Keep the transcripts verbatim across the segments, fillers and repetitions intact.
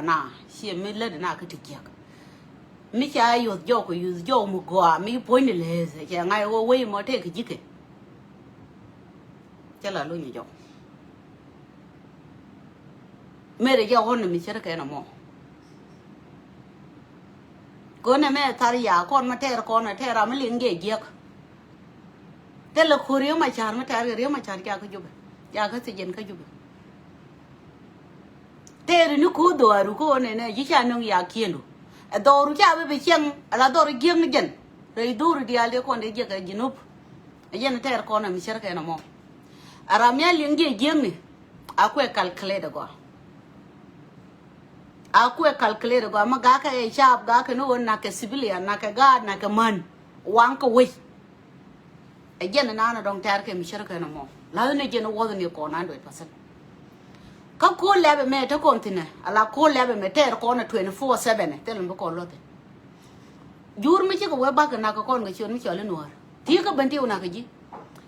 na ciɛ mi lätdɛ na kä ti jiäk. Mi ca yuth jɔw kɛ yuth jɔw mi gɔaa mi puɔ̱nyni lɛth cɛ ŋa̱c ɣöö wec mɔ tëë kɛ ji̱kɛ. Cä la luny jɔw. Mëë rɛ jɛ ɣɔn mi cär kɛn ɛmɔ. Kön ɛmɛ thar ya kɔn ma tɛɛr kɔn ɛ tɛɛr ram mi liŋ jɛ jiäk. Thilɛ ko̱r Riek Machar mi tɛɛr kɛ Riek Machar ca kä Jubɛ ca kä thiec jɛn kä Jubɛ. Tëëri ni ko̱o̱r dhɔaaru kä ɣöö nɛnɛ ji̱ ca nöŋ yakiɛndu. Ɛ dhɔru ca bi bi cieŋ ala dhɔru jiäkni jɛn. Rɛy dhɔru diaal dee kɔn dee jiäk ɛ Jinub. Ɛ jɛn tɛɛr kɔn ɛ mi cär kɛn ɛmɔ. Ɛ ram ya liŋ jiɛ jiäkni. A kuɛ calculate ɛ gɔaa. A kuɛ calculate ɛ gɔaa ma gakɛ ɛ cap gakɛ ni ɣöö nakɛ civilian nakɛ gaat nakɛ män. Waŋ kɛ wec. Ɛ jɛn naan ɛ dɔ̱ŋ tɛɛr kɛ mi cär kɛn ɛmɔ la̱th ni jɛn ɛ wuɔth ni kɔn hundred percent. Kä ko̱r lɛpɛ mɛ te kɔn thi̱nɛ ala ko̱r lɛpɛ mɛ tɛɛr kɔn ɛ twenty four seven ɛ thil mi bi kɔn luɔth ɛ. Jur mi cikɛ wee bakɛ nak kɛ kɔn kɛ ciöt mi cɔl i̱ nuäär ti kä ben ti wä nak kɛ ji̱.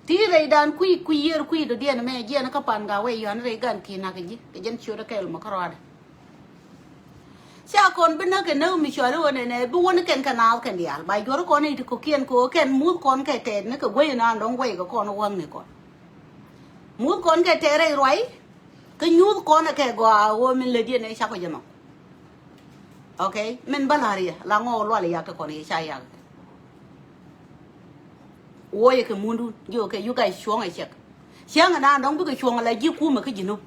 Ti rɛydan kui̱ kui̱ yiër kui̱ dɔ̱diɛn mɛ jiɛn kä pan ga wee yɔ̱a̱n rɛy gan ki̱ nak kɛ ji̱ kɛ jɛn ciöt ɛ kɛl mɛ kä rɔadɛ. Cia kɔn bi näk kɛ näk mi cuali wä nɛnɛ bi wä ni kɛn kɛ naath kɛn diaal ba juɔr kɔn i̱ ti kɔ̱kiɛn kɛ ɣöö kɛn muth kɔn kɛ tɛɛt ni kɛ guey naan dɔ̱ŋ guey kɛ kɔn wäŋni kɔn. Muth kɔn kɛ tɛɛt rɛy ruay kä nyuth kɔn kɛ gɔaa ɣöö min lätdiɛn ɛ cakɔ jɛ nhɔk. Ok, min bä la̱r yɛ la ŋɔɔk lual yak kɛ kɔn yɛ ca yak kɛ. Wuɔyɛ kɛ mundun jiök kɛ you guys cuɔ̱ŋ ɛ cɛk. Cäŋ ɛ naan dɔ̱ŋ bikɛ cuɔ̱ŋ ala ji̱ kumɛ kä Jinub.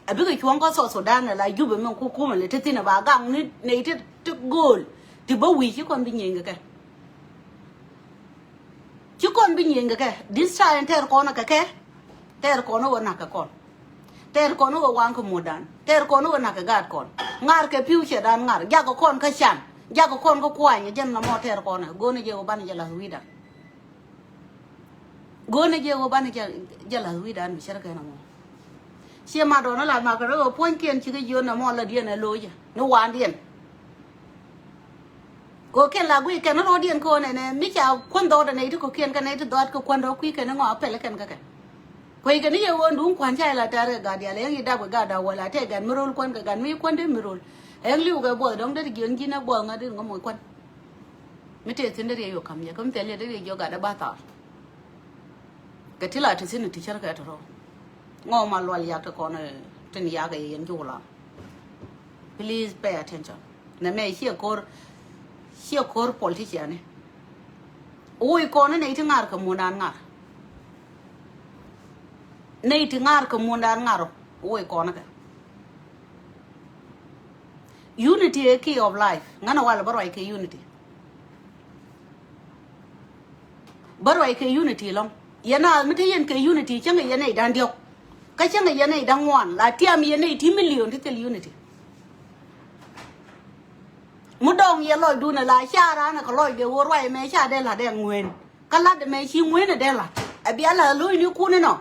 A bikɛ cuɔ̱ŋ kä South Sudan ala Jubɛ min ku kumɛ lɛ te thi̱n ɛ ba gaŋ ni nɛy te te gööl ti bä wi̱i̱ ci kɔn bi nyieny kɛ kɛ. Ci kɔn bi nyieny kɛ kɛ this time tɛɛr kɔn ɛ kɛ kɛ. Tɛɛr kɔn ɛ wä nak kɛ kɔn. Tɛɛr kɔn wä waŋ kɛ mudan. Tɛɛr kɔn wä nak kɛ gaat kɔn. Ŋar kɛ pi̱w cɛ dan ŋar. Jakɛ kɔn kä can. Jakɛ kɔn kä kuany. Jɛn nɔmɔ tɛɛr kɔn. Go̱o̱n jɛ wä ban jɛ lath wi̱dan. Go̱o̱n jɛ wä ban jɛ lath wi̱dan mi cär kɛ nɔmɔ. Ciɛ ma dɔn la ma kɛ rɛ wä puɔ̱nykiɛn cikɛ jiön nɔmɔ la diɛn ɛ lo̱cɛ. Ni wandiɛn. Kɛ kɛn la guic kɛn rɔ̱diɛn kɛ ɣöö nɛnɛ mi ca kuän dhɔɔt anɛy ti kɔ̱kiɛn kɛ nɛy ti dhɔaat kɛ kuän rɔ̱ kui̱ kɛn ŋɔak a pɛl kɛn kä kɛn. Kuec kɛn i̱ yɛ ɣöö duŋ kuan ca ilɛ tɛr kɛ gat diaal ɛŋ i̱ dap kɛ gat da̱a̱ wäl a tɛk gat mi ro̱l kuän kɛ gat mi kuän dee mi ro̱l. Ɛŋ li̱w kɛ buɔth dɔ̱ŋ dee ti jiön ji̱n ɛ buɔth ŋa̱t in ŋä moc kuän. Mi tëë thi̱n dee riɛc yɛ ka̱m yɛ kä mi thil yɛ dee riɛc yɛ gat ɛ bath thaar. Kɛ ti la ti thi̱n ti cär kɛ tɔ̱tɔ̱. Ŋɔw ma lual yak ti kɔn tin yak yɛ yɛn juulan. Please pay attention. Nɛ mɛ ciɛ ko̱r ciɛ ko̱r politician ni. Woi kɔn ni nɛy ti ŋa̱r kɛ mundan ŋa̱r. Nɛy ti ŋa̱r kɛ mundan ŋa̱r woi kɔn kɛ. Unity ɛ key of life. Ŋänɛ wal bä ruac kɛ unity. Bä ruac kɛ unity lɔŋ. Yɛn a mi te yɛn kɛ unity cäŋ yɛn nɛy da̱ŋ diɔ̱k. Kä cäŋ yɛn nɛy da̱ŋ ŋuan la tiam yɛn nɛy ti million ti thil unity. Mi dɔ̱ŋ yɛ lɔcdun ala ca raan kɛ lɔcdɛ ɣöö ruac mɛ ca dee la̱t dee ŋueen. Kä la̱t mɛ ci ŋueen dee la̱t ɛ bia la̱t lo̱cnikun inɔ.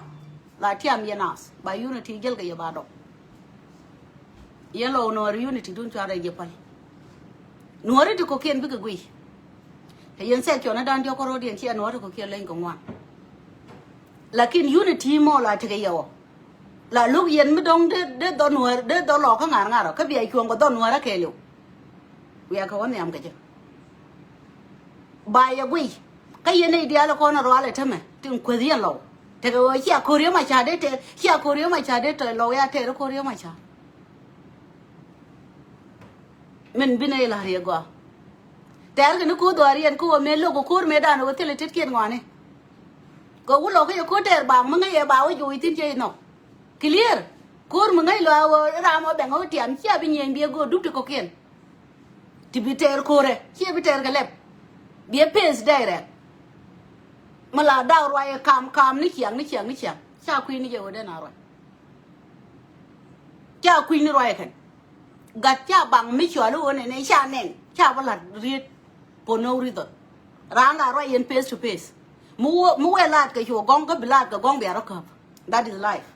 La tiam yɛ naath ba unity jäl kɛ yɛ ba dɔ̱ŋ. Yɛ lɔw nuɔɔri unity dun cuarɛ jɛ päl. Nuɔɔri ti kɔ̱kiɛn bikɛ guiy. Te yɛn section dan diɔk kɔrɔdiɛn ciɛ nuɔɔri kɔ̱kiɛn leny kɛ ŋuan. Lakin unity mɔ la tekɛ yɛ wä. La luk yɛn mi dɔ̱ŋ de de dhɔ nuɔɔri de dhɔ lɔ kä ŋa̱r ŋa̱r kä bia cuɔ̱ŋ kɛ dhɔ nuɔɔri kɛɛliw. Wiakɛ wä nhiam kɛ jɛ. Ba yɛ guiy kä yɛn nɛy diaal kɔn rual ɛ tämɛ tin kueth yɛn lɔw. Tekɛ ɣöö cia ko̱r yɛ maca dee tɛɛr cia ko̱r yɛ maca dee tɔy lɔw ya tɛɛr ko̱r yɛ maca. Min bi nɛy la̱r yɛ gɔaa. Tɛɛr kɛ ni ko̱r dhuaar yɛn kä ɣöö mëë lo̱k ko̱r mëë dan ɣöö thilɛ tetkiɛn ŋɔaani. Kɛ wulɔ kä yɛ ko̱r tɛɛr ba mi ŋäc yɛ ba wä joc thi̱n cɛ inɔ. Clear. Ko̱r mi ŋäc lɔ a ɣöö ram ɔ bɛŋ ɣöö tiam cia bi nyieny bi ɛ go̱o̱r dup ti kɔ̱kiɛn. Ti bi tɛɛr ko̱rɛ ciɛ bi tɛɛr kɛ lɛp. Biɛ pes dɛy rɛk. Mi la dak ruac ɛ kam kam ni ciaŋ ni ciaŋ ni ciaŋ ca kui̱ ni jɛ ɣöö den a ruac. Ca kui̱ ni ruac ɛ kɛn. Gat ca baŋ mi cuali ɣöö nɛnɛ ca nɛn ca bi la̱t riet. For no reason. Raan la ruac yɛn face to face. Mi wee laat kɛ cuɔ gɔŋ kä bi laat kɛ gɔŋ bia rɔ käp. That is life.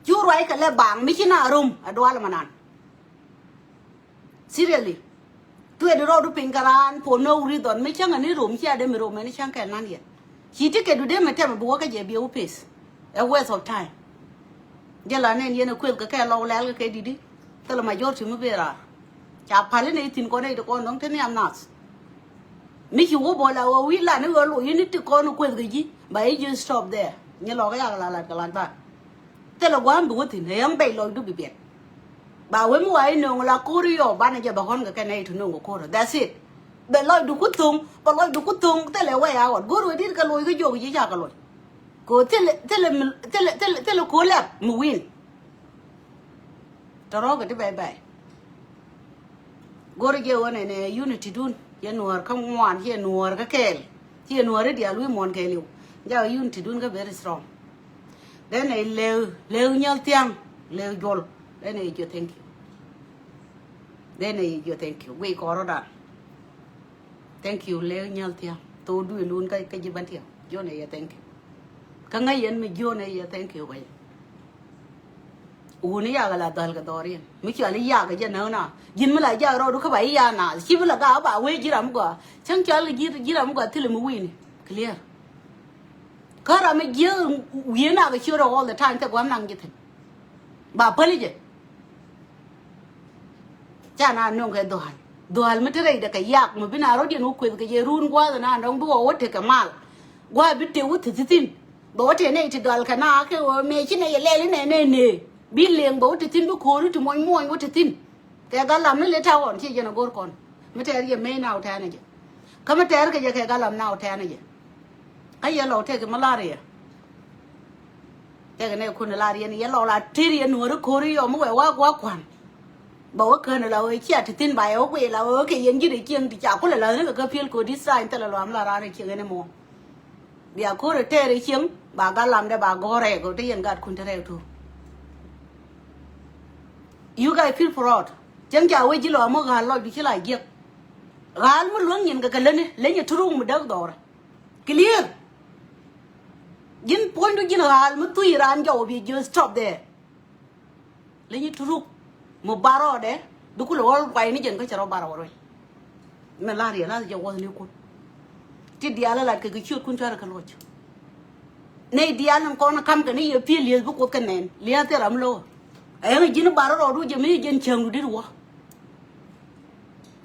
Cu ruac kɛ lɛ baaŋ mi ci na rom a dual manan. Seriously. Tuet rɔɔdu piny kɛ raan for no reason mi cäŋ ani rom ci a dee mi rom ɛn cäŋ kɛ nan yɛn. Ci ti kɛ du dee mi tɛm bi wä kä jɛ bi wä pes. A waste of time. Jɛ la nɛn yɛn ɛ kueth kɛ kɛ lɔw lɛl kɛ kɛ di̱t i̱ thilɛ majority mi ben raar. Ca pal inɛ i̱ thi̱n kɔn ɛ i̱ ti kɔn dɔ̱ŋ te nhiam nath. Mi ci wä bol a ɣöö wi̱i̱ lan i̱ ɣöö loc in i̱ ti kɔn kueth kɛ ji̱ ba i̱ ji̱ stop there. Nyi lɔk i̱ yak la lat kɛ lat ba thilɛ gua̱a̱m bi wä thi̱n ɛ yäŋ bɛc lɔcdu bi biɛt. Ba wee mi wa i̱ nööŋ la ko̱r i̱ yɔ banɛ jɛ bɛ kɔn kɛ kɛn ɛ i̱ ti nööŋ kɛ ko̱r. That's it. Bɛ lɔcdu ku tho̱ŋ bɛ lɔcdu ku tho̱ŋ thilɛ wɛy a ɣɔt go̱r wee di̱t kɛ loc kä jiɔk ji̱ ca kɛ loc. Ko thilɛ thilɛ mi thilɛ thilɛ thilɛ ko lɛp mi win. Tɔrɔ kɛ ti bɛy bɛy. Go̱r jɛ wä nɛ nɛ unity dun yɛ nuɔr kä ŋuan yɛ nuɔr kä kɛɛl yɛ nuɔr idial wi̱i̱ muɔn kɛɛliw. Ja unity dun kä very strong. Then ɛ leu leu nyal thiaŋ leu jol. Then ɛ jɔ thank you. Then ɛ jɔ thank you. Guiy kɔrɔ dan. Thank you lɛ nyal thiaŋ. Thok duël wun kä kä ji̱ bän tiɛm. Jiɔn ɛ yɛ thank you. Kä ŋäc yɛn mi jiɔn ɛ yɛ thank you kä yɛ. Wun i̱ yakɛ la dhal kɛ dhɔriɛn mi cual i̱ yakɛ jɛ näk na ji̱n mi la jak rɔɔdu kä ba i̱ ya naath ci bi la gak ba wee ji̱ ram mi gɔaa cäŋ cual ji̱ ji̱ ram mi gɔaa thilɛ mi wi̱i̱ni. Clear. Kä ram mi jiäk wi̱i̱ nak ɛ ciöt ɛ all the time thɛ gua̱m naŋ ji̱ thi̱n. Ba päli jɛ. Ca na nöŋ kɛ dhual. Dhual mi te rɛy dɛ kɛ yak mi bi na rɔ̱diɛn wä kueth kɛ jɛ run gua̱a̱th na dɔ̱ŋ bi wä wä tekɛ mal. Gua̱a̱th bi te wä thithi thin. Bɛ wä te nɛy ti dhual kɛ na kɛ wä mɛ ci nɛy yɛ lɛl inɛ nɛ nɛ. Bi leŋ bɛ wä te thin bi ko̱o̱ri ti muɔny muɔny wä te thin. Kɛ gal lam ni leta ɣɔn ci jɛn a go̱r kɔn. Mi tɛɛr jɛ mɛy na wä tɛɛn jɛ. Kä mi tɛɛr kɛ jɛ kɛ gal lam na wä tɛɛn jɛ. Kä yɛ lɔw tɛk kɛ malaria. Tɛk nɛ kun lar yɛn yɛ lɔw la tir yɛ nuɔri ko̱ri yɔ mi wɛ wa gua kuan. Bɛ wä kän la wä cia ti thin ba yɛ wä gui la wä kɛ yɛn ji̱ ri cieŋ ti ca kulɛ la ri kɛ kä piel ko this time thilɛ luam la ran ri cieŋ ɛn mɔ. Bia ko̱ri tɛɛr ri cieŋ ba gat lamdɛ ba gɔrɛ ko ti yɛn gat kun ti rɛw tu. You guys feel proud. Cieŋ ca wä ji̱ lɔ mi ɣal lɔc du ci la jiɛk. Ɣal mi luäŋ nyin kɛ kɛ läni leny ɛ turuk mi däk dhɔrɛ. Clear. Ji̱n puɔ̱nydu ji̱n ɣa̱a̱l mi thuc raan jɔw bi ji̱ stop there. Leny i̱ turuk mi bar rɔɔdɛ bi kulɛ ɣɔl kuay ni jɛn kä cɛ rɔ bar ɣɔl ruec. Mɛ la̱r yɛ la̱th jɛ wuɔth ni kun. Ti diaal lat kɛ kɛ ciöt kun cuarɛ kɛ luɔc. Nɛy diaal ni kɔn kam kɛ ni yɛ pi̱i̱ li̱eth bi kuoth kɛ nɛn li̱eth thil ram lo̱o̱. Ɛŋ ji̱n bar rɔɔdu jɛ mi jɛn cäŋdu dit wä.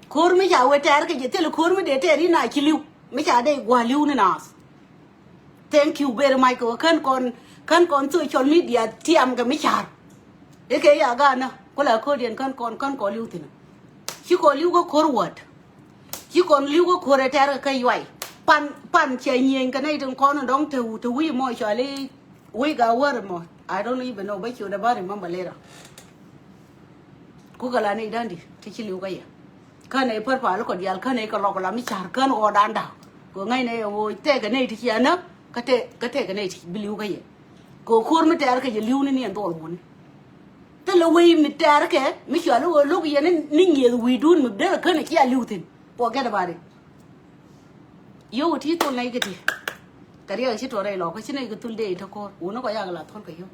Ko̱r mi ca wee tɛɛr kɛ jɛ thil ko̱r mi dee tɛɛr in a ci li̱w mi ca dee gua̱a̱ li̱w ni naath. Thank you very much kɛ wä kän kɔn kän kɔn social media tiam kɛ mi car. Ikɛ ya ganä ku la ko̱diɛn kän kɔn kän kɔn li̱w thi̱n. Ci kɔn li̱w kä ko̱r wäät. Ci kɔn li̱w kä ko̱r ɛ tɛɛr kɛ kä yuay. Pan pan cɛ nyieny kɛ nɛy tin kɔn dɔ̱ŋ te te wi̱i̱ mɔ cɔali. Wec a wär mɔ, I don't even know bä ciöt ɛ bä remember later. Kukɛ la nɛy da̱ŋ di ti ci li̱w kä yɛ. Känɛ i̱ pär pal kɔ diaal känɛ i̱ kɛ lɔk la mi ca̱r kän ɣɔɔdan da̱k. Kɛ ŋäcnɛ i̱ ɣöö tɛkɛ nɛy ti ci anä kä tɛ kä tɛkɛ nɛy ti bi li̱w kä yɛ. Kɛ ko̱r mi tɛɛr kɛ jɛ li̱w ni ni ɛn dhɔl wuni. Thilɛ wec mi tɛɛr kɛ mi cual i̱ ɣöö lo̱k yɛn ni nyieth wi̱i̱dun mi derɛ känɛ ci a li̱w thi̱n. Forget about it. Yio̱w ti thol nɛy kä ti. Kɛ riɛk ci tuɔrɛ ilɔ kä ci nɛy kä thul dee i̱ te ko̱r wuni kɔ yak la thol kɛ yio̱w.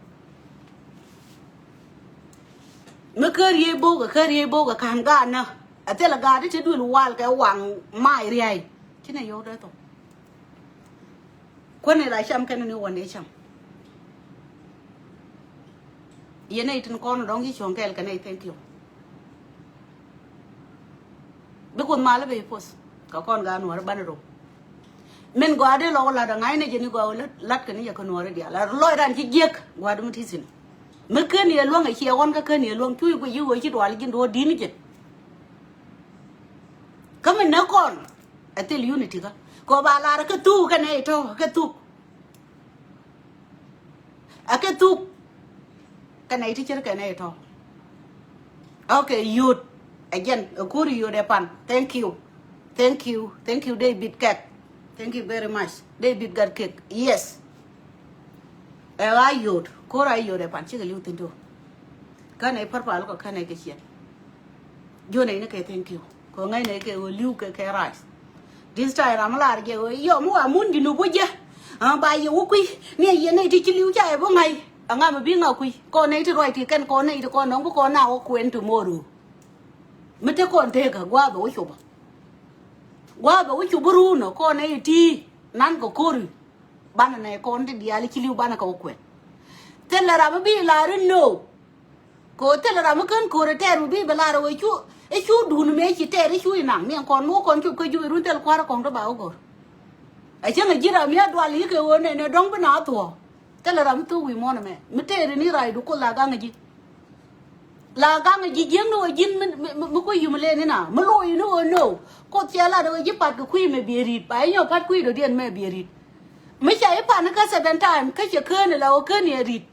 Mi kä riey bok kä riey bok kä ka̱n gaat nä. A thilɛ gaat i̱ te duël wal kɛ waŋ may riay. Ci nɛy yio̱w dee thol. Kuäni la cam kɛn ni wä ni cam. Yɛn nɛy tin kɔn dɔ̱ŋ ci cuɔ̱ŋ kɛɛl kɛ nɛy thank you. Bi kuoth mal i̱ ben post kɛ kɔn gaat nuɔ̱ɔ̱ri banɛ rou. Min gɔaa dee lɔk lat a ŋa̱cnɛ jɛ ni gɔaa wä lat kɛ ni jɛ kä nuɔ̱ɔ̱ri diaal a lɔc ran ci jiäk gɔaa dee mi ti thi̱n. Mi ken yɛ luäŋ ɛ ciɛ ɣɔn kä ken yɛ luäŋ cuc guic i̱ ɣöö ci dual ji̱n duɔ̱ɔ̱r di̱t ni jɛ. Kä min nä kɔn ɛ thil unity kä kɛ ba lar kä thuk kɛ nɛy tɔ̱ kä thuk. Ɛ kɛ thuk kɛ nɛy ti cir kɛ nɛy tɔ̱. Okay, yot. Again, ɛ ko̱r yot ɛ pan. Thank you. Thank you. Thank you, David Kek. Thank you very much. David Gat Kek. Yes. Ɛ ɣa̱ yot. Ko̱r a yot ɛ pan cikɛ li̱w thi̱n to. Känɛ i̱ pärpal kɔ känɛ kɛ ciɛn. Jiöt nɛy ni kɛ thank you. Kɛ ŋäc nɛy kɛ ɣöö li̱w kɛ kɛ rice. This time ram mi lar jɛ ɣöö yɔ mi wa mun Junub wä jɛ. Ba yɛ wä kui̱ ni a yɛ nɛy ti ci li̱w ca yɛ bi ŋa̱c. Aŋa mi bi ŋa̱c kui̱ kɔn nɛy ti ruac ti kɛn kɔn nɛy ti kɔn nɔŋ bi kɔn na wä kuɛn tomorrow. Mi te kɔn tekä gua̱a̱th bɛ wä copä. Gua̱a̱th bɛ wä cop bi ruunä kɔn nɛy ti nan kɛ ko̱ri. Banɛ nɛ kɔn ti diaal i̱ ci li̱w banɛ kɛ wä kuɛn. Thilɛ ram mi bi lar in no. Ko thilɛ ram mi ken ko̱r ɛ tɛɛr mi bi bɛ lar ɛ wee cu, ɛ cu duun mëë ci tɛɛr ɛ cu inaŋ. Miɛn kɔn mi wä kɔn cop kä jup ɛ run thil kua̱r ɛ kɔŋ tɔ ba wä go̱r. Ɛ cäŋ ɛ ji̱ ram mi a dual yi kɛ ɣöö nɛn ɛ dɔ̱ŋ bi na thuɔ̱ɔ̱. Thilɛ ram mi thuk wi̱i̱ muɔ̱ɔ̱n ɛmɛ mi tɛɛr in i̱ raydu Kuoth la gaŋ ɛ ji̱. La gaŋ ɛ ji̱ jiäkni ɣöö ji̱n mi, mi, mi, mi kui̱ yum len ina mi lo̱o̱ in i̱ ɣöö no. Kuoth cɛ lat ɛ ɣöö ji̱ pat kɛ kui̱ mɛ biɛ ri̱t ba inyɔ pat kui̱ dɔ̱diɛn mɛ biɛ ri̱t. Mi ca i̱ pan kä seven time kä cɛ kään ila ɣöö kään yɛ ri̱t.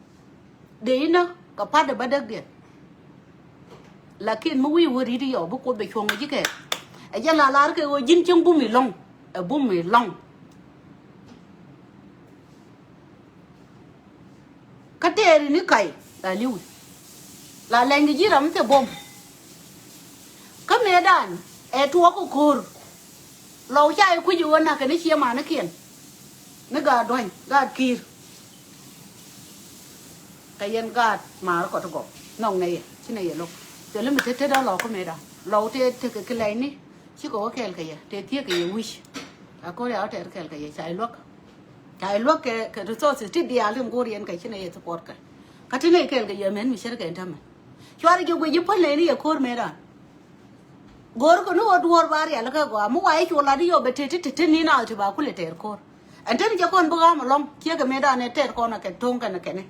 Dee inä kɛ pat ɛ bädäkdiɛn. Lakin mi wi̱i̱ wä ri̱t i̱ yɔ bi Kuoth bɛ cuɔ̱ŋ ɛ ji̱ kɛ. Ɛ jɛn la lar kɛ ɣöö ji̱n cieŋ bum ilɔ̱ŋ. Ɛ bum ilɔ̱ŋ. Kä tɛɛri ni ka̱y la li̱wi. La lɛny kɛ ji̱ ram mi thil buɔ̱m. Kä mëëdan ɛ tuɔɔk kɛ ko̱r. Lɔw ca i̱ kui̱c i̱ ɣöö na̱kɛ ni ciɛ manikiɛn. Ni gaat dua̱ny gaat ki̱i̱r. Kɛ yɛn gaat maar kɔt gɔp nhɔk nɛ yɛ ci nɛ yɛ lo̱k. Thil mi te te dɔ̱ lɔw kä mëëdan lɔw te tekɛ kɛ lɛyni. Cikɛ wä kɛɛl kɛ yɛ te thiek kɛ yɛ wi̱c. A ko̱r ya wä tɛɛr kɛɛl kɛ yɛ ca i̱ luäk. Ca i̱ luäk kɛ, kɛ resources ti diaal tin go̱o̱r yɛn kɛ ci nɛ yɛ support kɛ. Kä ti nɛ kɛɛl kɛ yɛ mɛn mi cär kɛ ɛn tämɛ. Cuarɛ jɛ guic ji̱ päl nɛy ni yɛ ko̱r mëëdan. Go̱o̱r kɛ ni ɣöö duɔ̱ɔ̱r ba rial kä gɔaa mi wa i̱ cu lat i̱ yɔ bɛ te ti te te ni naath ti ba kulɛ tɛɛr ko̱r. Ɛn te ni cɛ kɔn bi ɣa̱a̱m ɛlɔ̱ŋ ciek kɛ mëëdan ɛ tɛɛr kɔn ɛ kɛ to̱ŋ kɛn ɛ kɛnɛ.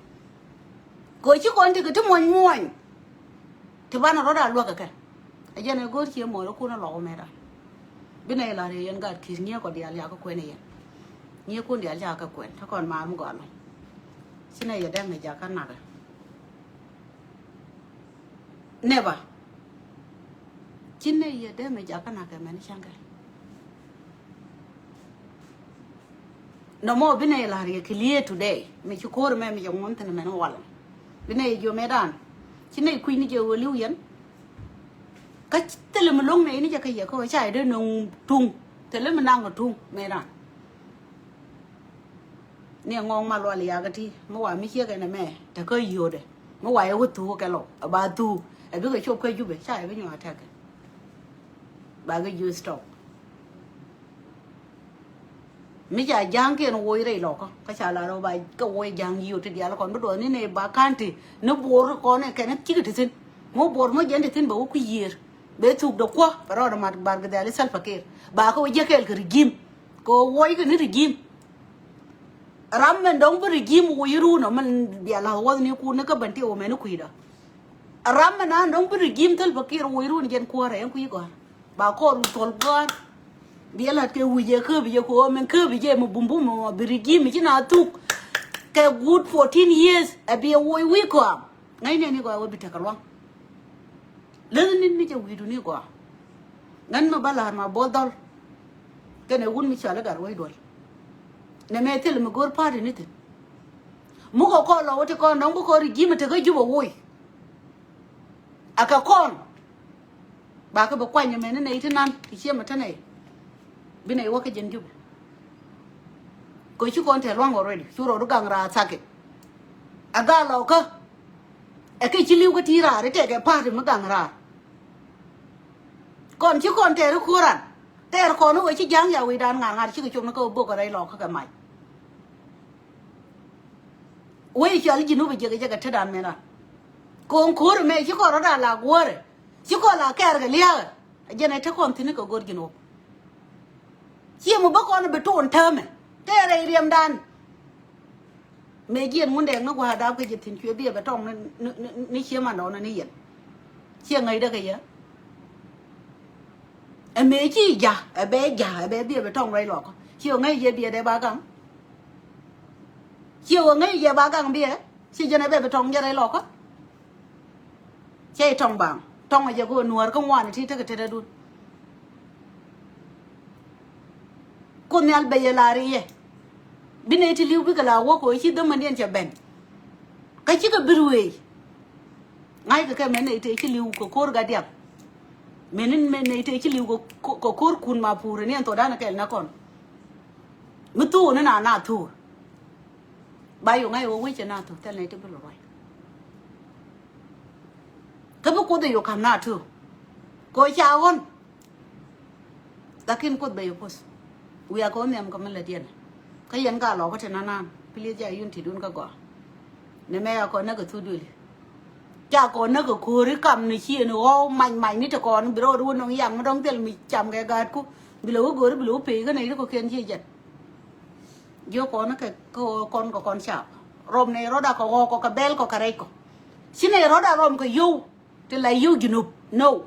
Kɛ ɣöö ci kɔn ti kɛ ti muɔ̱ny muɔ̱ny. Ti banɛ rɔ̱t a luäk ɛ kɛ. Ɛ jɛn ɛ go̱o̱r cië muɔ̱ɔ̱r ikun ɛ lɔk ɛ mëëdan. Bi nɛy lar yɛ yɛn gaat ki̱i̱r nyiee kɔ diaal yakä kuɛn ɛ yɛn. Nyiee kun diaal yakä kuɛn te kɔn maar mi gɔaa lɔ̱ŋ. Ci nɛy yɛ dɛŋ ɛ jakä nakɛ. Never. Ci nɛy yɛ dee mi jakä nakɛ mɛn cäŋkɛ. Nɔmɔ bi nɛy la̱r yɛ clear today mi ci ko̱r mɛ mi jɛ ŋuɔ̱n thi̱n mɛn wal. Bi nɛy jiö mëëdan ci nɛy kui̱ ni jɛ ɣöö li̱w yɛn. Kä thilɛ mi lo̱ŋ nɛy ni jɛ kä yɛ kä ɣöö ca yɛ dee nöŋ tuŋ. Thilɛ mi naŋ tuŋ mëëdan. Ni ŋɔŋ ma lual yakä ti mi wa mi ciek ɛn ɛmɛ te kä yio̱o̱dɛ. Mi wa yɛ wä thuk kɛ lɔ ɛ ba thuk ɛ bikɛ cop kä Jubɛ ca yɛ bi nyuak tɛkɛ. Ba kɛ jiö stop. Mi ca ja̱a̱ŋkiɛn woc rɛy lɔkä kä ca la rɔ ba kɛ woc ja̱a̱ŋ yio̱o̱ ti diaal kɔn bi duɔth ni nɛ ba ka̱n ti ni buɔr kɔn ɛ kɛn cikɛ ti thi̱n. Mi buɔr mi jɛn ti thi̱n bɛ wä kui̱ yiëër bɛ thuk dɛ kuä bɛ rɔɔdɛ mat bar kɛ dhiali Salva Kiir ba kɛ wä jiäk kɛɛl kɛ regime. Kɛ wä woc kɛ ni regime. Ram mɛn dɔ̱ŋ bi regime woc run ɔ mɛn bia la̱th wäth ni kun ni kä bɛn ti wä mɛn ni kui̱dä. Ram mɛn an dɔ̱ŋ bi regime Salva Kiir woc run jɛn kuäärä ɛn kui̱ gɔ̱a̱r ba kɔr thuɔl gɔ̱a̱r. Bia la̱t kɛ wi̱c ɛ käbi jɛ kɛ ɣöö mɛn käbi jɛ mɛ bumbum mɛ bi regime ci na thuk kɛ good fourteen years ɛ bi ɛ woc wi̱i̱ kɔam. Ŋäcnɛ ni gɔaa wä bi tekɛ luaŋ. Läthni ni jɛ wi̱i̱duni gɔaa. Ŋän mi ba la̱r ma bo̱o̱l dhɔl. Kɛnɛ wun mi cɔal i̱ gat wec duɔl. Nɛ mɛ thil mi go̱o̱r pa̱a̱t ini thi̱n. Mukɛ kɔn lɔ wä ti kɔn dɔ̱ŋ bi kɔn ri ji̱ mi tekä Jubɛ woc. Akɛ kɔn. Bakɛ bi kuany mɛni nɛy ti nan ti ciɛ mi te nɛy. Bi nɛy wä kä jɛn Jubɛ. Kɛ ci kɔn te luaŋ already cu rɔɔdu gaŋ raar thakɛ. A gal lɔ kä. Ɛ kɛ ci li̱w kä ti raar i̱ tɛkɛ pa̱a̱t mi gaŋ raar. Kɔn ci kɔn tɛɛr i̱ kuran tɛɛr kɔn i̱ wee ci ja̱a̱ŋ ya wecdan ŋa̱r ŋa̱r cikɛ cop ni kä bok rɛy lɔ kä kɛ mac. Wec cɔal i̱ Jinub i̱ jek i̱ jek ɛ tetdan mɛn ran. Ko̱o̱ŋ ko̱o̱r ɛmɛ ci kɔn rɔ̱dan la guäärɛ ci kɔn la kɛɛr kɛ lia̱a̱kɛ. Ɛ jɛn ɛ te kɔn thi̱n i̱ kɛ go̱r Jinub. Ciɛ mi bä kɔn i̱ bi tuun täämɛ tɛɛrɛ i̱ riɛmdan. Mëë jiɛn ŋun dɛɛk ni gua̱a̱r dap kä ji̱ thi̱n cuɛ biɛ bɛ tɔŋ ni, ni, ni, ni ciɛ mandɔɔn ni yɛn. Ciɛ ŋäcdä kɛ yɛ. Ɛ mëë ci ja̱ ɛ bɛ ja̱ ɛ bɛ biɛ bɛ tɔŋ ruac lɔkä. Ciɛ ŋäc yɛ biɛ dee ba gaŋ. Ciɛ ŋäc yɛ ba gaŋ biɛ. Ci jɛn ɛ bɛ bɛ tɔŋ jɛ ruac lɔkä. Cɛ tɔŋ baŋ tɔŋ jɛ kɛ nuäär kä ŋuan ti tekɛ tetdädun. Kuoth Nhial bɛ yɛ la̱r i̱ yɛ bi nɛy ti li̱w bikɛ la wä kɛ ɣöö ci dhämandiɛn cɛ ben. Kä cikɛ bi ruëëc. Ŋa̱ckɛ kɛ mɛn nɛy tëë ci li̱w kɛ ko̱r gat diaal. Mɛn in mɛn nɛy tëë ci li̱w kɛ, kɛ, kɛ ko̱r kun ma puurɛ ni ɛn thokdan kɛl na kɔn. Mi thuuk ni na na thuuk. Ba yɛ ŋa̱c ɣöö wec cɛ na thuuk thil nɛy ti bi lɔ ruac. Kä bi Kuoth ɛ yɛ ka̱m na thuuk. Kɛ ɣöö ca ɣɔ̱n. Lakin Kuoth bɛ yɛ puɔ̱th. Wiaa kɛ wä nhiam kɛ mi lät yɛn. Kä yɛn ka lɔkä ti nanan. Please ja yun ti dun kä gɔaa. Ni mɛ a kɔn näk kɛ thuk duëli. Ca kɔn näk kɛ ko̱ri kam ni ciɛ ni ɣɔw mac mac ni ti kɔn bi rɔɔd wä nɔŋ yaŋ mi dɔŋ thil mi cam kɛ gaatku. Bi lɛ wä go̱ri bi lɛ wä pey kä nɛy ti kɔ̱kiɛn ciɛ jɛn. Jiök kɔn kɛ kɛ kɔn kɛ kɔn cap. Rɔm nɛy rɔɔd a kɛ ɣɔɔk kɔ kɛ bɛl kɔ kɛ rɛc kɔ. Ci nɛy rɔɔd a rɔm kɛ yio̱w. Ti la yio̱w Junub no.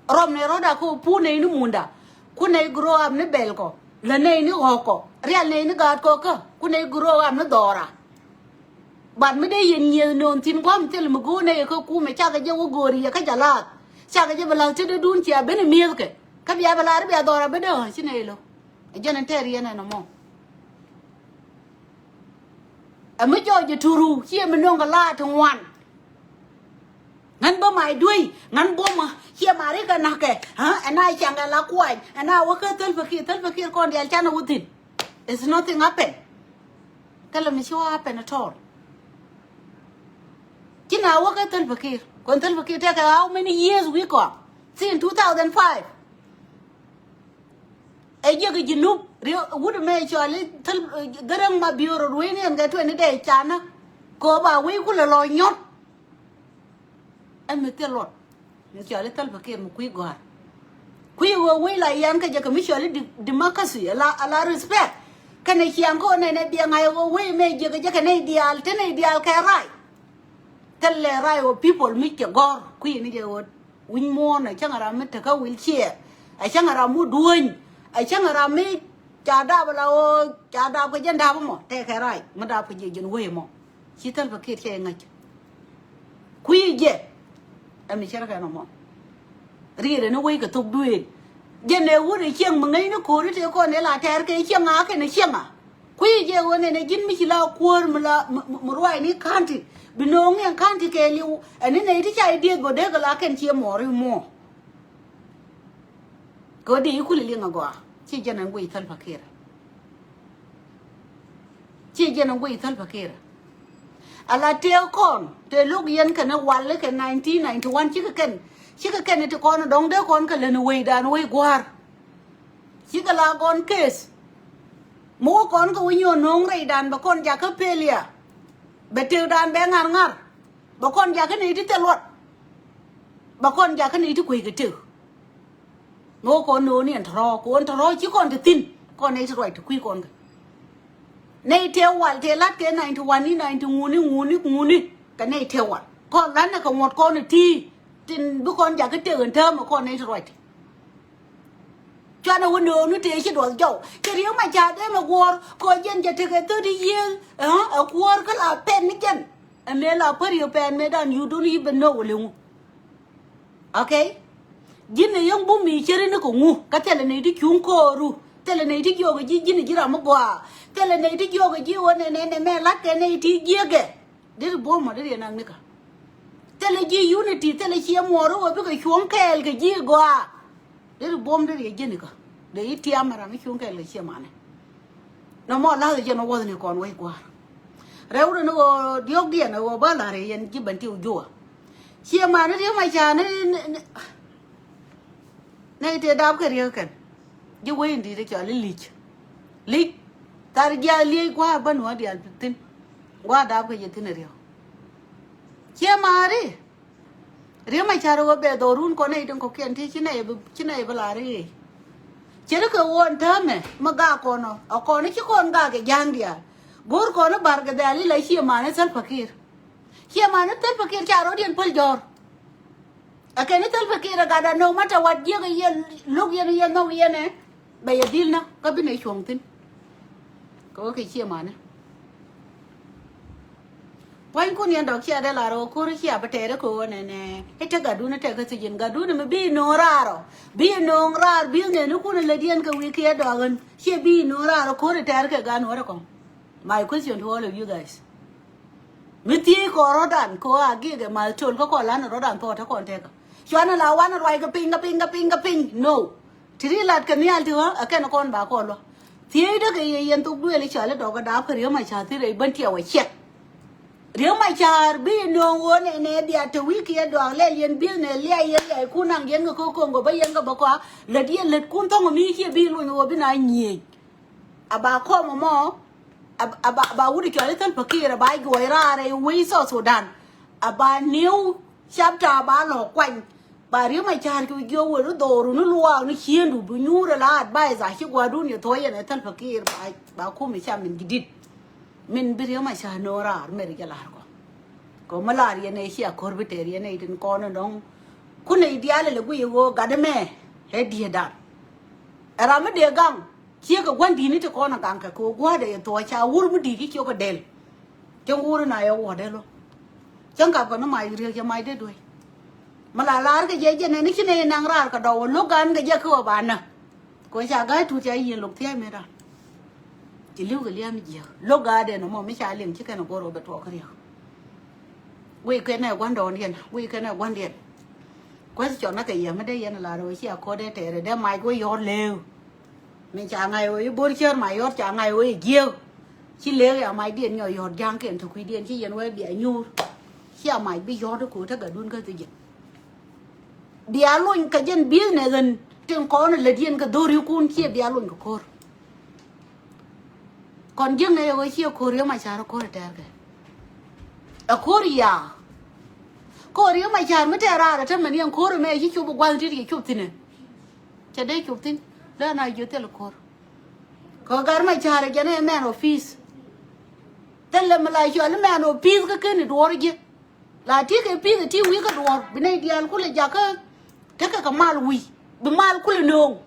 Rɔm nɛy rɔɔd a kɛ pu nɛy ni munda. Ku nɛy grow up ni bɛl kɔ. La nɛy ni ɣɔɔk kɔ. Rial nɛy ni gaat kɔ kä. Ku nɛy grow up ni dhɔra. But mi dee yɛn nyieth nööŋ thi̱n gua̱a̱m thil mi go̱o̱r nɛy kä kumɛ cakɛ jɛ wä go̱o̱ri yɛ kä jɛ la̱a̱th. Cakɛ jɛ bɛ la̱th tetdädun cia ben imi̱ethkɛ. Kä bia bɛ la̱r bia dhɔra ben dee ɣän ci nɛy lo̱. Ɛ jɛn ɛn tɛɛr yɛn ɛn ɛmɔ. Ɛ mi jɔɔc ɛ turu ciɛ mi nöŋ kɛ la̱a̱t ti ŋuan. Ŋän bä mac duey ŋän buɔmä ciɛ ma̱ri kɛ na̱kɛ. Ɛn a caŋ kɛ la kuany ɛn a wä kä Salva Kiir, Salva Kiir kɔn diaal canɛ wä thi̱n. It's nothing happen. Thilɛ mi ci wä happen at all. Ci na wä kä Salva Kiir kɔn Salva Kiir tekɛ how many years wi̱i̱ kɔam? Since two thousand five. Ɛ jiäk i̱ Junub riek wut ɛmɛ cɔal i̱ thäl. Gäräŋ ma biöör rɔ ruëëni ɛn kɛ tuɛni dee canä. Kɛ ɣöö ba wec kulɛ lɔ nyɔt. Ɛn mi thil luɔt mi cɔal i̱ Salva Kiir mi kui̱ gɔ̱a̱r. Kui̱ ɣöö wec la yɛn kä jɛ kɛ mi cɔal i̱ di- democracy ala ala respect. Kɛnɛ ciaŋ kä ɣöö nɛnɛ biɛŋ ŋa̱c ɣöö wec ɛmɛ jiäk ɛ jɛ kɛ nɛy diaal te nɛy diaal kɛ right. Thilɛ right of people mi cɛ gɔ̱r kui̱ ni jɛ ɣöö wi̱ny muɔ̱ɔ̱n ɛ cäŋ ram mi tekä wheelchair. Ɛ cäŋ ram mi duɔ̱ny. Ɛ cäŋ ram mi ca dap la ɣöö ca dap kɛ jɛn dap mɔ tɛkɛ right mi dap kɛ jɛ jɛn wec mɔ. Ci Salva Kiir cɛ ŋäc. Kui̱ jɛ. Ɛ mi cärkɛ nɔmɔ. Riet ɛn i̱ wec kɛ thok duëël. Jɛn ɛ wut ɛ cieŋ mi ŋäcni ko̱ri tëë kɔn ɛ la tɛɛr kɛ cieŋ a kɛn ɛ cieŋ a. Kui̱ jɛ ɣöö nɛn ɛ ji̱n mi ci la kuäär mi la mi- mi- mi ruaacni ka̱nti. Bi no̱o̱ŋ ni ɛn ka̱nti kɛɛliw ɛn i̱ nɛy ti ca i̱ dieth bä dee kɛ la kɛn ciɛ muɔɔr i̱ muɔɔr. Kɛ ɣöö dee i̱ kul i̱ liŋ agɔaa ci jɛn ɛn guic Salva Kiir. Ci jɛn ɛn guic Salva Kiir. Ala tëë kɔn tëë lo̱k yɛn kɛn ɛ wal i̱ kɛ nineteen ninety one cikɛ kɛn cikɛ kɛn i̱ ti kɔn ɛ dɔ̱ŋ dee kɔn kɛ län i̱ wecdan wec gua̱a̱r. Cikɛ la gɔn case. Mi wä kɔn kɛ wä nyuɔn no̱o̱ŋ rɛydan bɛ kɔn jakä peliä. Bɛ tëkdan bɛ ŋa̱r ŋa̱r. Bɛ kɔn jakä nɛy ti thil luɔt. Bɛ kɔn jakä nɛy ti kueckɛ tëk. Mi wä kɔn no̱o̱ŋ ni ɛn tɔ̱rɔ̱ kɛ wä ɛn tɔ̱rɔ̱ ci kɔn te thi̱n. Kɔn nɛy ti ruac ti kui̱ kɔn kɛ nɛy tëë wal tëë la̱t kɛ ninety one ni ninety ŋuni ŋuni ŋuni. Kɛ nɛy tëë wal kɔn la̱t ni kɛ ŋuɔ̱t kɔn iti. Tin bi kɔn jakä tëk ɛn täämɛ kɔn nɛy ti ruac ti. Cuanɛ wä nööŋni tëë ci duɔth jɔw cɛ Riek Machar dee mɛ guɔ̱ɔ̱r kɔ jɛn cɛ tekɛ thirty years. Ɛ kuäär kä la pɛn ni jɛn. Ɛ mëë la päri ɛ pɛn mëë dan you don't even know wä leŋu. Okay. Ji̱n ɛ yäŋ bum mi ceri ni kɛ ŋu kä thilɛ nɛy ti cuŋ kooru. Thilɛ nɛy ti jiɔkɛ ji̱ ji̱n ɛ ji̱ ram mi gɔaa. Thilɛ nɛy ti jiɔkɛ ji̱ wä nɛ nɛ nɛ mɛ la̱t kɛ nɛy ti jiäkɛ. Deri buɔ̱m mɔ deri yɛ nak nikä. Thilɛ ji̱ unity thilɛ ciɛ muɔɔr iwä bikɛ cuɔ̱ŋ kɛɛl kɛ ji̱ gɔaa. Deri buɔ̱m deri yɛ ji̱ nikä. Dee i̱ tiam ɛ ram i̱ cuɔ̱ŋ kɛɛl kɛ ciɛ manɛ. Nɔmɔ la̱th jɛn ɛ wäthni kɔn wec gua̱a̱r. Rɛw rin iwä diɔ̱kdiɛn iwä bä la̱r yɛn ji̱ bɛn ti wä juɔ. Ciɛ manɛ ri̱ew ma ca ni ni- Nɛy tëë dap kɛ riek kɛn ji̱ wec in di̱t cɔal i̱ li̱c. Li̱c thar jiath liec gua̱a̱r bä nuɔ̱ɔ̱r diaal thi̱n. Gua̱a̱r dap kɛ jɛ thi̱n ɛ riek. Ciɛ ma̱a̱ri Riek Machar ɣöö bɛ dhɔrun kɔn nɛy tin kɔ̱kiɛn ti ci nɛy bi ci nɛy bi la̱r i̱ ɣëë. Ce̱tkɛ ɣöö ɛn täämɛ mi gak kɔn ɔ a kɔn i̱ ci kɔn gak kɛ ja̱a̱ŋ diaal. Go̱o̱r kɔn i̱ ba̱r kɛ dhɛ̈l i̱ la ciɛ ma̱a̱ni Salva Kiir. Ciɛ ma̱a̱ni Salva Kiir ca rɔ̱diɛn päl jɔ̱ɔ̱r. Ɛ kɛn i̱ Salva Kiir ɛ gatda no matter what jiäk ɛ yɛn lo̱k yɛn ɛ yɛn nhɔk yɛn ɛ bɛ yɛ dhil na kä bi nɛ cuɔ̱ŋ thi̱n. Kɛ wä kɛ ciɛ ma̱a̱ni. Pua̱nykun yɛn dɔ̱k cia dee lar ɣöö ko̱r cia bi tɛɛr ɛ kɛ ɣöö nɛnɛ i̱ te gatdun i̱ tɛk kä thi̱c in gatdun mi bi no̱o̱ŋ raar ɔ bi no̱o̱ŋ raar bi nɛn ikun ilät yɛn kɛ wi̱i̱ kiɛ dɔak ɣän ciɛ bi no̱o̱ŋ raar ɔ ko̱r i̱ tɛɛr kɛ gan wä rɛ kɔŋ. My question to all of you guys. Mi thiec kɔn rɔ̱dan kɛ ɣöö a gi̱i̱kɛ ma̱th tol kä kɔn lan rɔ̱dan thɔɔt te kɔn tɛkä. Cuanɛ la wanɛ ruac kɛ piny kɛ piny kɛ piny kɛ piny no. Ti ri lat kɛ nhial ti ɣä ɛ kɛn kɔn ba kɔn luä. Thiecdä kɛ yɛ yɛn thok duëël i̱ cɔal i̱ dɔk kɛ daap kɛ Riek Machar thiec rɛy bän tiɛw ɛ ciɛk. Riek Machar bi nööŋ ɣöö nɛ nɛ bia te wi̱i̱ kiɛ dɔak lɛl yɛn business liac yɛn liackun naŋ yɛn kɛ kä Congo bä yɛn kɛ bä kɔa lät yɛn lätkun thɔ̱ŋ mi ciɛ bi luny ɣöö bi na nyiëëc. A ba kɔm ɛmɔ. A ba, ba wut cɔl i̱ Salva Kiir a ba juɔc raar ɛ wec South Sudan. A ba new chapter a ba lɔ kuany. Ba Riek Machar cu jiök wä ri dhooru ni luaak ni ciëndu bi nyuur ala advice a ci gua̱dun yɛ thuɔ̱c yɛn ɛ Salva Kiir ba, ba kum i̱ cam min jidit. Min bi Riek Machar no̱o̱ŋ raar mɛr jɛ la̱r kɔ. Kɔ mi la̱r yɛn ɛ cia ko̱r bi tɛɛr yɛn ɛ itin kɔn in dɔ̱ŋ. Kun ɛ idial ilɛ guiy ɛ ɣöö gat ɛmɛ ɛ diet dan. Ɛ ram mi dee gaŋ. Ciek kɛ gua̱n di̱i̱ni ti kɔn a gaŋ kɛ kɛ gua̱a̱dɛ yɛ thuɔɔc ca wur mi di̱i̱t ci ciok kɛ dɛl. Cäŋ wur in a yɛ wuɔ̱t dɛl wä. Cäŋ kap kɛ ni mac riek cɛ mac dee duec. Mi la laar kɛ jɛ jɛ nɛn i̱ ci nɛy naŋ raar kɛ dɔw wä lo̱k gan kɛ jɛ kä wä ba nä. Kɛ wä ca ga̱a̱c tuut ca yieen lo̱k thia̱a̱c met ran. Ci li̱w kɛ lia̱a̱m jiääk lo̱k ga̱a̱dɛ nɔmɔ mi ca liŋ ci kɛn a go̱r wä bɛ tuɔɔk kä riek. Wec kɛn ɛ gua̱ndɔɔŋdiɛn wec kɛn ɛ gua̱ndiɛn. Kueth cɔn na kɛ yɛ mi dee yɛn a laar wä ci a ko̱r dee tɛɛrɛ dee mac wä yɔr lëëw. Min ca ŋa̱c ɣöö i̱ bo̱r cär ma yɔt ca ŋa̱c ɣöö i̱ jiääk. Ci lëëk ya macdiɛn nyɔ yɔt ja̱ŋkiɛn te kui̱diɛn ci yɛn wee bia nyuur. Ci a mac bi yɔt i̱ ko̱o̱t tä gatdun kä thi̱ji̱n. Bia lony kɛ jɛn business ɛn tin kɔn lätdiɛn kɛ dho̱rikun ciɛ bia lony kɛ ko̱r. Kɔn jiäknɛ yɛ ɣöö ciɛ ko̱r yɛ ma ca̱r ko̱r ɛ tɛɛrkɛ. Ɛ ko̱r ya. Ko̱r yɛ ma ca̱r mi tɛɛr raar ɛ tämɛ ni ɛn ko̱r ɛmɛ ci cop ɛ gua̱th tit yɛ cop thi̱n ɛ. Cɛ dee cop thi̱n lɛ na jiö thil ko̱r. Kɛ gat ma ca̱r jɛn ɛ man of peace. Thil lɛ mi la cual i̱ man of peace kä ken i̱ duɔɔr ji̱. La ti kɛ peace ti wi̱i̱ kä duɔɔr bi nɛy diaal kulɛ jakä. Tekɛ kɛ mal wi̱i̱ bi mal kulɛ nööŋ.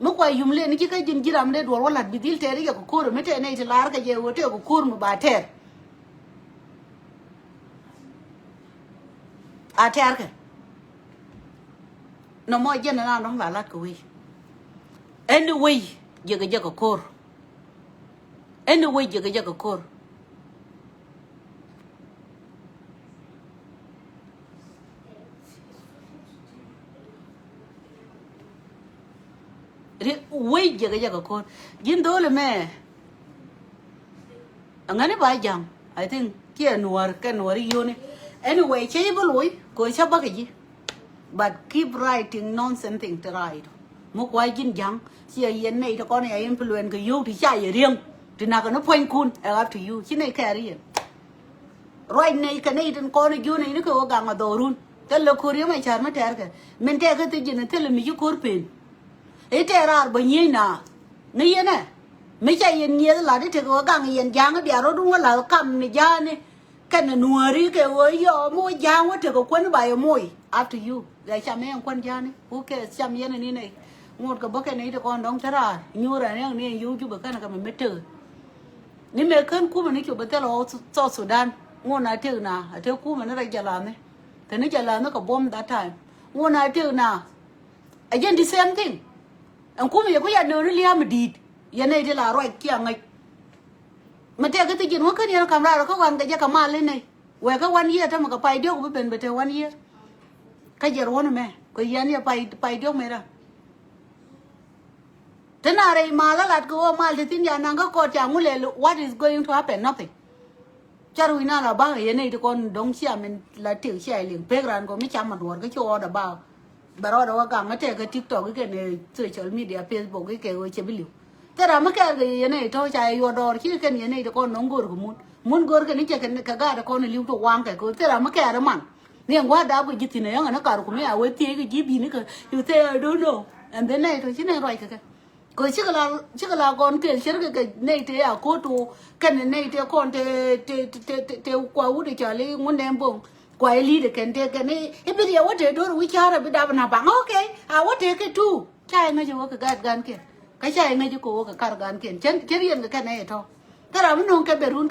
Mi kua yum len i̱ ci kä ji̱n ji̱ ram dee duɔɔr wä la̱t bi dhil tɛɛr i̱ jɛ kɛ ko̱r mi tɛɛr nɛy ti la̱r kɛ jɛ ɣöö tɛɛr kɛ ko̱r mi ba tɛɛr. A tɛɛrkɛ. Nɔmɔ jɛn ɛn an dɔ̱ŋ la lat kɛ wec. Ɛn i̱ wec jiɛkɛ jiɛkɛ ko̱r. Ɛn i̱ wec jiɛkɛ jiɛkɛ ko̱r. Ri wec jiɛkɛ jiɛkɛ ko̱r. Ji̱n dho̱o̱l ɛmɛ. Aŋäni ba ja̱ŋ, I think kiɛ nuɔ̱ɔ̱r kɛ nuɔ̱ɔ̱r i̱ yoni. Anyway cä i̱ bi loc kɛ cä bäkɛ ji̱. But keep writing nonsense thing ti right. Mi kua ji̱n ja̱ŋ ciɛ yɛn nɛy ti kɔn ya influence kɛ yio̱w ti ca yɛ riäŋ ti nak kɛ ni puɔ̱nykun ɛ up to you ci nɛy kɛɛr yɛn. Ruac nɛy kɛ nɛy tin kɔn i̱ jiön nɛy ni kɛ ɣöö gaŋ a dhɔrun thilɛ ko̱r yɛ ma ca̱r mi tɛɛrkɛ min tɛɛkä thiec ji̱n thilɛ mi ci ko̱r pen. I̱ tɛɛr raar bä nyieny naath ni yɛn ɛ mi ca yɛn nyieth lat i̱ tekɛ ɣöö gaŋ yɛn ja̱a̱ŋ i̱ bia rɔ̱dun wä la̱th kam ni ja̱a̱ni. Kɛn ɛ nuääri kɛ ɣöö yɔɔ mi wä ja̱a̱ŋ wä tekɛ kuän i̱ ba yɛ moc. Up to you. Gɛ cam yɛn kuän ja̱a̱ni who cares cam yɛn ɛ ni nɛy. Ŋot kɛ bä kɛn i̱ ti kɔn dɔ̱ŋ te raar nyuur ɛ riɛŋ ni ɛn yio̱w jupɛ kɛn ɛ kɛ mi mi tekɛ. Ni mëë kän kumɛ ni cop bɛ thil ɣɔw South Sudan. Ŋun a tëk na a tëk kumɛ ni rɛc jɛ la̱thni. Te ni jɛ la̱thni kɛ buɔ̱m that time. Ŋun a tëk na a jɛn the same thing. Ɛn kumɛ yɛ ku ya nööni lia̱a̱m mi di̱i̱t yɛn nɛy ti la ruac kiɛ ŋäc. Mi tëk kä thi ji̱n wä kän yɛn ka̱m raar kä wan kɛ jɛ kɛ mal in nɛy. Wɛɛ kä wan yiëë tämɛ kɛ pay diɔ̱k bi ben bɛ te wan yiëë. Kä jɛ ruɔ̱n mɛ kɛ yɛn yɛ pay pay diɔ̱k mɛ ra. Te na rɛy mal a lat kɛ ɣöö mal te thi̱n ca naŋ kä kɔt ca ŋu lɛl what is going to happen nothing. Ca rui̱ na la ba̱a̱k yɛn nɛy ti kɔn dɔ̱ŋ cia min la tëk cia liŋ pek ran kɔ mi cam a duɔ̱ɔ̱r kä ci ɣɔɔdɛ ba̱a̱k. Bɛ rɔɔdɛ wä gaŋ kä tɛk kä TikTok ikɛn ɛ social media Facebook ikɛ ɣöö cɛ bi li̱w. Thil ram mi kɛɛr kɛ yɛn nɛy tɔ̱ ca yɛ yuɔt dɔɔr ci kɛn yɛn nɛy ti kɔn dɔ̱ŋ go̱o̱r kɛ mun mun go̱o̱r kɛn i̱ cɛ kɛn kɛ gaat kɔn ɛ li̱w ti waŋ kɛ kɛ thil ram mi kɛɛr iman. Ni ɛn gua̱a̱r daap kɛ ji̱ thi̱n ɛ yäŋ ɛn ɛ kar kum i̱ a wee thiec kɛ ji̱ bi̱n ikɛ you say I don't know. And then nɛy tɔ ci nɛy ruac kɛ kɛ. Kɛ cikɛ la cikɛ la gɔn kɛɛl ce̱tkɛ kɛ nɛy tëë a ko̱o̱t tɔ kɛn nɛy tëë kɔn tëë tëë tëë tëë kua wut i̱ cɔl i̱ ŋun nɛɛm bo̱ŋ kua i̱ li̱i̱t ɛ kɛn tëë kɛn i̱ bi riɛ wä tëë do̱r wi̱c ca̱r ɛ bi dap na baŋ okay. A wä tëë kɛ tuuk ca i̱ ŋäc i̱ wä kɛ gat gankiɛn. Kä ca i̱ ŋäc i̱ kɛ wä kɛ kar gankiɛn cä riɛn kɛ kɛn nɛy tɔ. Kä ram mi no̱o̱ŋ kɛ ben run